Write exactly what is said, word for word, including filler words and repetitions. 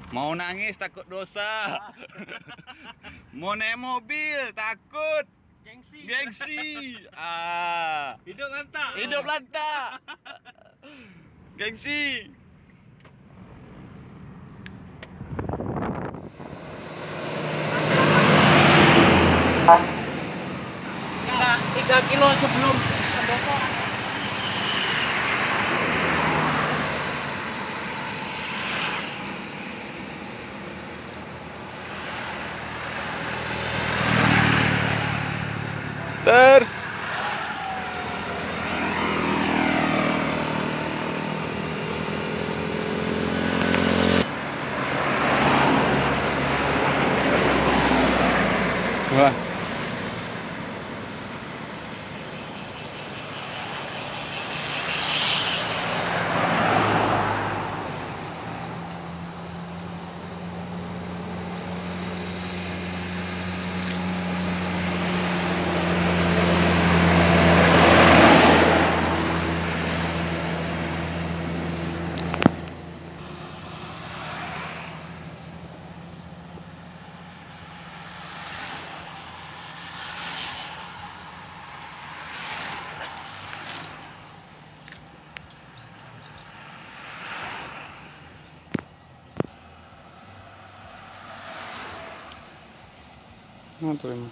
Mau nangis takut dosa. Mau naik mobil takut gengsi. Gengsi. Ah. Hidup lantak. Hidup lantak. Gengsi. Tiga, tiga kilo sebelum pendopo. Ter. Wah. Nah, tu, Im.